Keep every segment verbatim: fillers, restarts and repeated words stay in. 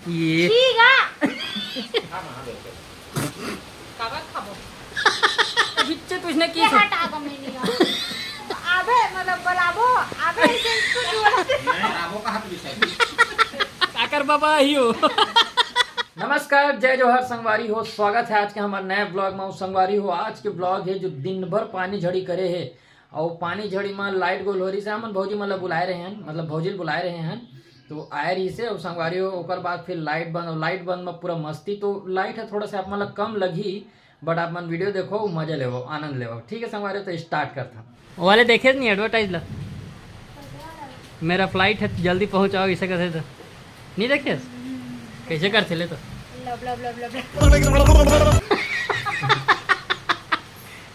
ये ठीक है। काबर खाबो? बिच्चे तुझने की ये से? हटा दो, मैं नहीं आऊँ। आबे, मतलब, बुलाबो, आबे, ऐसे कुछ बोला। मैं आबो कहाँ तुझे? साकर बाबा ही हो। नमस्कार, जय जोहार संगवारी हो, स्वागत है आज के हमारे नए ब्लॉग में। संगवारी हो, आज के ब्लॉग है जो दिन भर पानी झड़ी करे है, और पानी झड़ी में लाइट गोल हो रही से हमन भौजी मन ला बुलाए रहे हैं, मतलब भौजी ला बुलाए रहे हैं, तो आए रही से। और संगवारी हो, ओकर बाद फिर लाइट बंद, और लाइट बंद में पूरा मस्ती। तो लाइट है थोड़ा सा आप मन ला कम लगी, बट आप मन वीडियो देखो, मजा लेवो, आनंद लेवो। ठीक है संगवारी, तो स्टार्ट करता। वो वाले देखे नहीं एडवर्टाइज ला, मेरा फ्लाइट है, जल्दी पहुँचाओ, इसे कहते तो नहीं देखे? कैसे करथे ले तो? लब, लब, लब, लब, लब।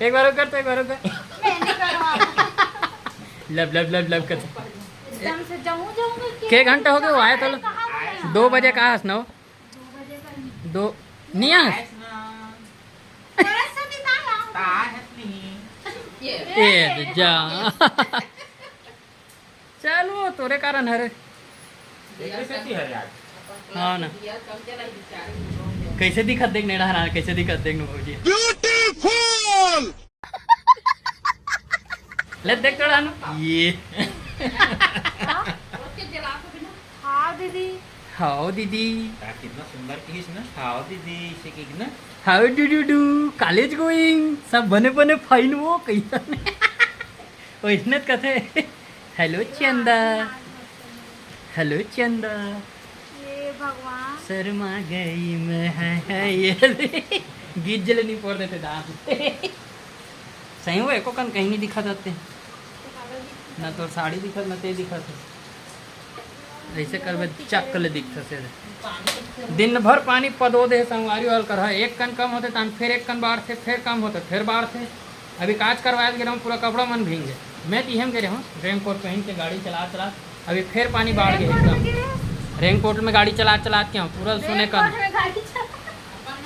एक बार और कर तो, एक बार और कर। मैं नहीं करूँगा। लब, लब, लब, लब कर। एकदम से जाऊँ, जाऊँ करके के घंटा हो गया वो आया था? कहाँ गया? दो बजे कहा हस ना वो? दो बजे का नहीं। दो, नहीं आस? थोड़ा सा भी ना आया। ए, जा। चलो, तोरे कारण हरे। हाँ ना। कैसे दिखत देख नेड़ा हरा, कैसे दिखत देख न भौजी। ब्यूटीफुल। ले देख तो डानू। ये। हाँ दीदी। हाँ दीदी। का कितना सुंदर किहिस ना। हाँ दीदी, इसे कितना। How do you do? College going? सब बने बने fine वो कैसा। ओइसने कथे। हेलो चंदा। हेलो चंदा। ये भगवान। शर्मा गई मैं, है, है, ये गीत जले नहीं पड़ देते दांत। सही हो, एको कन कहीं नहीं दिखा जाते। ना तो साड़ी दिखा, ना ते दिखा थे। ऐसे करबे चक ले दिखता से। दिन भर पानी पदो दे संगवारी वाल कर है। एक कन कम होते तान फिर एक कन बाढ़ थे, फिर कम होते, फिर बाढ़ थे। अभी काज करवाए गे रहूँ, पूरा कपड़ा मन भींगे। मैं तो इहेम गे रहूँ, रेनकोट पहन के गाड़ी चला चला, अभी फिर पानी बाढ़ गए एकदम। रेनकोट में गाड़ी चला चला के हूँ, पूरा सुने कर। रेनकोट में गाड़ी चला।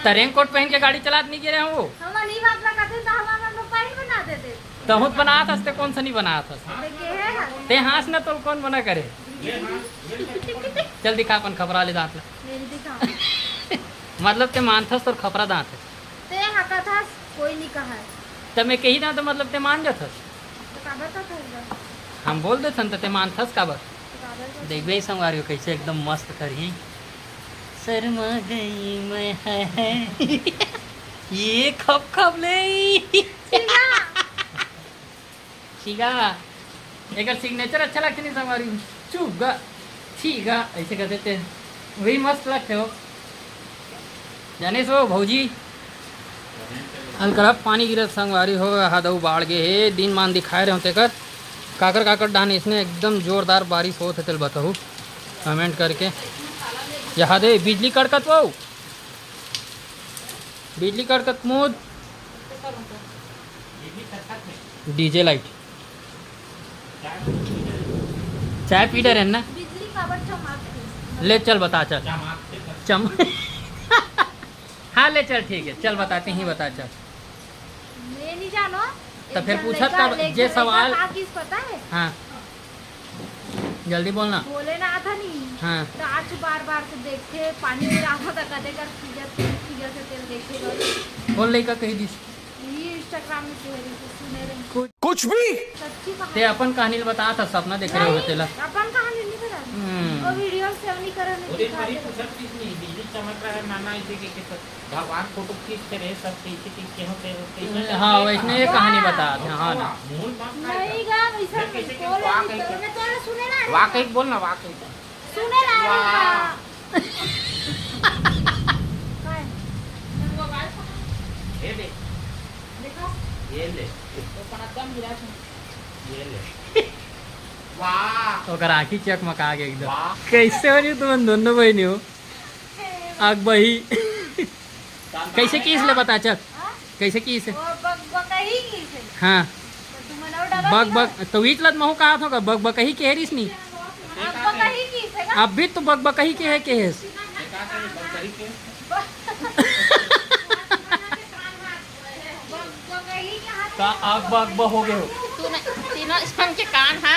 तो रेनकोट पहन के गाड़ी चलात नहीं गे रहूँ वो। हम नहीं बात ना करते तो हमारा लोग पानी बना देते। तहूँ तो बनात हस, ते कौन सा नहीं बनात हस? ते के है? ते हाँस ना, तो कौन मना करे? चल दिखा अपन खपरा ले दांत ला। मेरी दिखा। मतलब ते मानथस तोर खपरा दांत है। ते हकत हस, कोई नहीं कहा है। तब मैं कही ना तो मतलब ते मान जाथस। तो काबर का करबा? हम बोल देथन तो ते मानथस काबर? तो काबर का? देखबे ही संगवारी हो कैसे एकदम मस्त करही। शर्मा गई मैं, है, है। ये खप खप ले। ठीक है। एकर सिग्नेचर अच्छा लगथे नहीं संगवारी? चुगा, ठीक है, ऐसे कर देते हैं, वही मस्त लगथे हो। जाने सो भौजी, अलकरहा पानी गिरत संगवारी हो, हादऊ बाढ़ गे हे, दिन मान दिखाए रहे हो तेकर। काकर काकर डाहन इसने एकदम जोरदार बारिश होत हे, तेल बताहू कमेंट करके। यहाँ दे बिजली कड़कत वो, बिजली कड़कत मुद। DJ light. चाय पी डरे ना। बिजली काबर चमकथे? ले चल बता चल। चम हाँ ले चल ठीक है, चल बताते ही बता चल। मैं नहीं जानो। तो एक फिर जन पूछत लड़का, का एक जे जन लड़का सवाल। का किस पता है? हाँ। जल्दी बोलना। बोले ना था नहीं। हाँ। तो आज बार बार से देखते पानी में राखो तो कदे कर खींचत खींचत से तेल देखे गए। कौन लड़का कही दिस? ये Instagram में कह रही थी, सुने रहे। कुछ भी। सच्ची कहानी। ते अपन कहानी ल बता था, सपना देख रहे हो तेला। अपन कहानी नहीं बता। हम्म। वो वीडियो सेव नहीं करे, नहीं दिखा दे। बिजली चमक रहा है, नाना इसे के, के भगवान फोटो खींच के रहे, सब कैसे कैसे होते हैं, कैसे हाँ, वैसने ये कहानी बता थे, हाँ ना। नहीं गा, वैसा बोले नहीं तो। मैं तोरा सुने ना। वाकई बोल ना, वाकई। सुने ना, वाह। नहीं गा। ये दे। देखो। ये ले। तो कनकम गिरा था। ये ले। वाह। ओकर आँखी चकमका गे एकदम। वाह। कैसे हो रही तुम दोनों बहनी हो? आग बही। कैसे किस ले बता चल। हाँ? कैसे किस? वो बक-, बकही किस है। हाँ। तो तुम लोग डबल बक, निकाल। बक, तो वीच लत महू कहा था, बक, बकही के रिस नहीं। अब बकही किस है का? अब भी तो बक, बकही के है, के है। बक, बकही कहाँ से? का आग बक, बक हो गए हो? तू न-, तीनों जन के कान हा।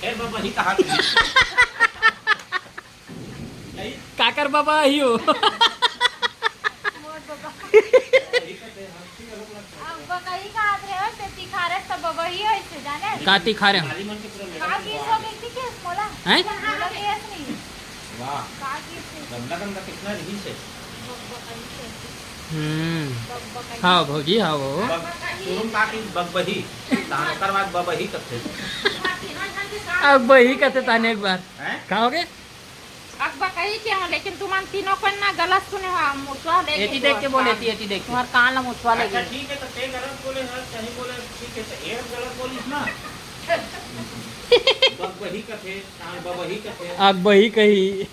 ए, बकही कहाँ से? का आकर बाबा ही हो। मोर बाबा। अब बकही कहात रहे हो, ते तिखारे त बबही होइसे, जाने? का तिखारे हम? का किस हो गई थी, किस मोला? हैं? मोला किस नहीं। वाह। का किस नहीं? गंदा गंदा कितना रही से। बकही से। हम्म। बक-, बकही। हाँ भौजी, हाँ वो। बक-, शुरू का की बकबही, तान ओकर बाद बबही कथे। अब बही कथे ताने एक बार। हैं? का हो गए? अब बकही के हो, लेकिन तुमन तीनों को ना गलत सुने हो, मुसवा ले एती देख के बोले, एती, एती देख के। तुम्हार कान ला मुसवा ले अच्छा, गई। ठीक है, तो ते गलत बोले हो, सही बोले, ठीक है, तो ये गलत बोलिस ना। बकबही कथे, तान बबही कथे। अब बही कही।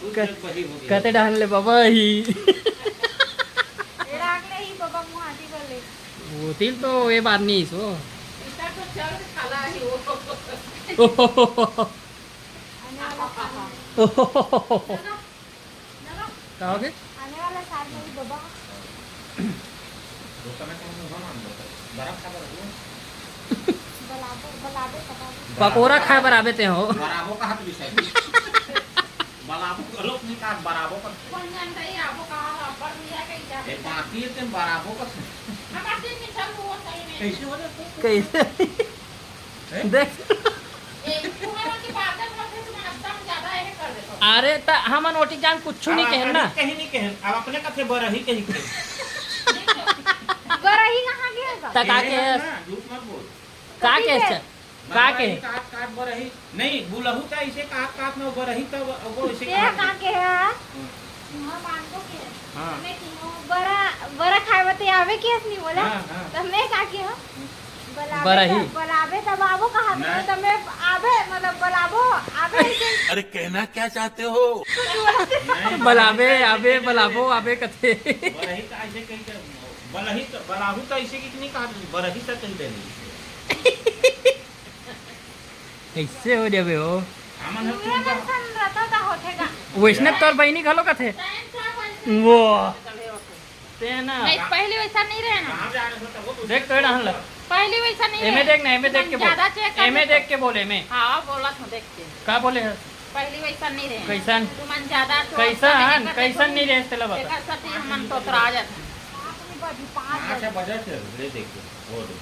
तू क-, जब बही हो गई। कते डाल ले बाबा ही। राग ले ही बाबा मुहाटी बोले। वो तिल तो ये बात नहीं सो। इतना तो चल खाला ही वो। आने वाला साल में। कहोगे? आने वाला साल में भी बाबा। बलाबो, बलाबे, बलाबे। पकोड़ा खाए बर आबे ते हो। बराबो का हाथ भी सही। बलाबो का लोग नहीं कहा, बराबो का। कौन जानता है, आपको कहा, पर मिला के ही जाते ए, हैं। बाकी है तेन बराबो का। हम आते हैं कि चल, वो सही में। कैसे हो जाते हैं? कैसे? हैं? देख। ए, तुम्हारा की बात है, मतलब, तुम एकदम ज्यादा ये कर देते हो। अरे, त हमन ओटी जान कुछ नहीं अब कहन अपने ना। कहीं नहीं कहन, अब अपने कथे बरही कहीं के। बरही कहाँ के है? त का के है? ना, झूठ मत बोल। का कथी के के? है? का के? बरही काट, काट बरही। नहीं, बुलहू त ऐसे काट, काट न बरही तब वो ऐसे तेरा काट। का के है? हम्म। हाँ, मान लो के। हाँ। मैं की हूँ, बरा, बरा खाए बर ते आवे के नहीं बोला? हाँ, हाँ। तो मैं का के हूँ? हम्म। बलाबे बरही। तब, बलाबे तब आबो कहा ना। तो मैं आबे, मतलब बलाबो, आबे ऐसे। अरे कहना क्या चाहते हो? कुछ बोला। नहीं, बलाबे, बरही आबे, कैसे बलाबो, आबे कथे। बरही का ऐसे कहीं के, बलही तो, बलाहू तो ऐसे की नहीं कहा, बरही तो कहीं दे नहीं। कैसे हो जाबे हो? हमन ह पूरा चुप बा। मन सन रहता त होथे गा। वैष्णव तोर बहिनी घलो कथे। वो। ते ना। नहीं, पहले वैसा नहीं रहे ना। कहाँ जा रहे हो तब वो तो देख तो रहन लग। पहले वैसा नहीं एमे रहे। देख ना, एमे देख के बोल। ज्यादा चेक कर एमे ले। देख के बोल, एमे। हाँ, बोला था देख के। का बोले है? पहले वैसा नहीं रहे। कैसन? तुमन ज्यादा तो कैसन? नहीं करते कैसन तो नहीं रहे, तेला बता। एकर साथ ही हमन तो तोरा आ जाते। पाँच बजे। पाँच बजे से ले देख के। वो देख।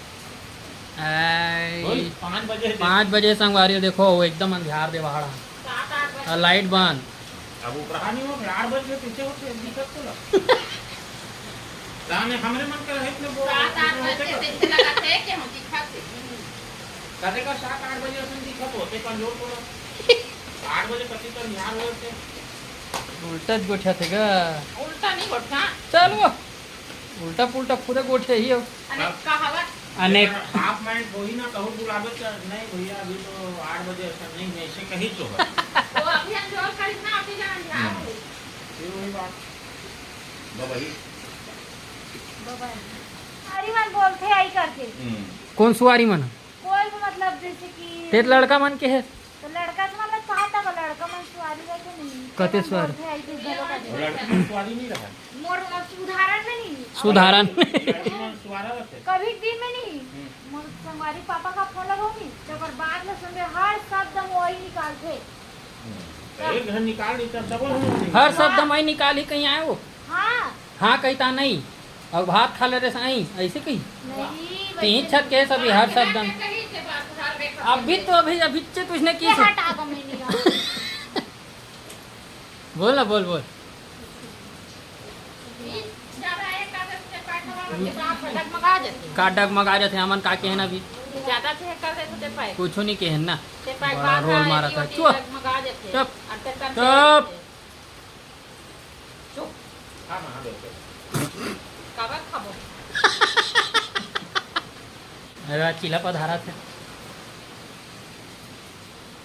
आई। ओए, पाँच बजे से। पाँच बजे संगवारी हो, देखो, वो एकदम अंधियार दे पहाड़ा। सात आठ बजे। और लाइट बंद। अब उपरहा नहीं हो, फिर आठ बजे के पीछे होते, दिक्कत तो लग। राम ने हमरे मन कर है कि वो सात आठ बजे से इसे लगा थे कि हम दिखा थे। कदे का सात आठ बजे से दिक्कत होते, कमजोर को। आठ बजे पति का अंधियार होते। उल्टा गोठा थे का? उल्टा नहीं गोठा। चल वो। उल्टा पुल्टा पूरा गोठे ही हो। अनेक कहावत। अनेक। अगर हाफ माइंड होही ना, कहूँ बुलावे तो, "नहीं भैया, अभी तो आठ बजे ऐसा नहीं है," ऐसे कही तो है। वो अभी हम जोर करी ना, अभी जान जाओ। हम्म। फिर वही बात। बबही। बबही। सुवारी मन बोलथे आई करके। हम्म। कौन सुवारी मन? कोई भी, मतलब, जैसे कि ते लड़का मन के है? तो लड़का से मतलब चाहता का लड़का मन सुवारी रखे नहीं। कते सुवारी? बोलथे आई कुछ घलो का वो लड़की मन सुवारी नहीं रहा। मोर, मोर सुधारन में नहीं। सुधारन। लड़की मन सुवारा रहते। कभी दिन में नहीं। हम्म। मोर संगवारी पापा का फोन लगाऊंगी, तो ओकर बात ला सुनबे, हर शब्द में वही निकालथे। हम्म। तो एक घर निकाल दी, तब सब लोग निकाल हर शब्द में निकाल ही कहीं आए वो। हाँ। हाँ कही ता नहीं। और भात खा ले रे साईं, ऐसे कही। नहीं, तीन वैसे छत के सभी हर शब्द में। अभी तो अभी, अभी से तुझने की ये से हटा दो, मैं नहीं गाऊँ। बोल ना, बोल, बोल। का डगमगा जाथे हमन का के ना भी। ज्यादा थे कर देथे ते पाए। कुछ नहीं कहन ना। ते पाए बड़ा बात रोल है, मारा ये था। होती चुप। डगमगा जाथे। चुप। और ते चुप। चुप। हाँ, हाँ, बिल्कुल। काबर खाबो? अरे, आज चीला पधारा थे।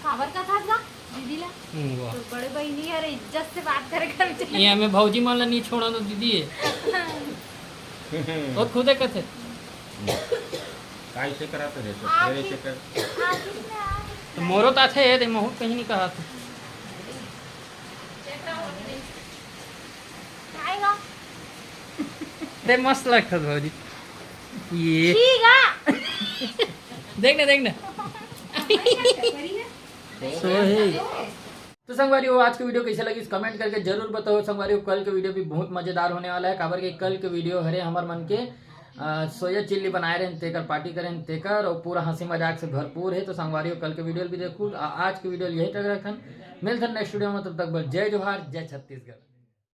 काबर कथा था दीदी ला? हम्म, वाह। तो बड़े बहिनी हर इज्जत से बात करे कर चाहिए। ये हमें भौजी मन ला नहीं छोड़ा तो दीदी है। और खुदे कथे। का इसे कराते थे, तो आखिर, फिर इसे कर। आखिर में आ तो मोरो ता थे, ये दे महू कहीं नहीं कहा था। आएगा। ते मस्त लगता था भौजी। ये। ठीक है। देख ना, देख ना। सो है। तो संगवारी हो, आज के वीडियो कैसे लगिस, कमेंट करके जरूर बताओ। संगवारी हो, कल के वीडियो भी बहुत मजेदार होने वाला है, काबर के कल के वीडियो हरे हमर मन के, अ, सोया चिल्ली बनाए रहेन, तेकर पार्टी करेन, तेकर, और पूरा हंसी मजाक से भरपूर है। तो संगवारी हो, कल के वीडियो भी देखू। आ-, आज के वीडियो यही तक रखन, मिलथन नेक्स्ट वीडियो में, तब तक बस जय जोहार, जय छत्तीसगढ़।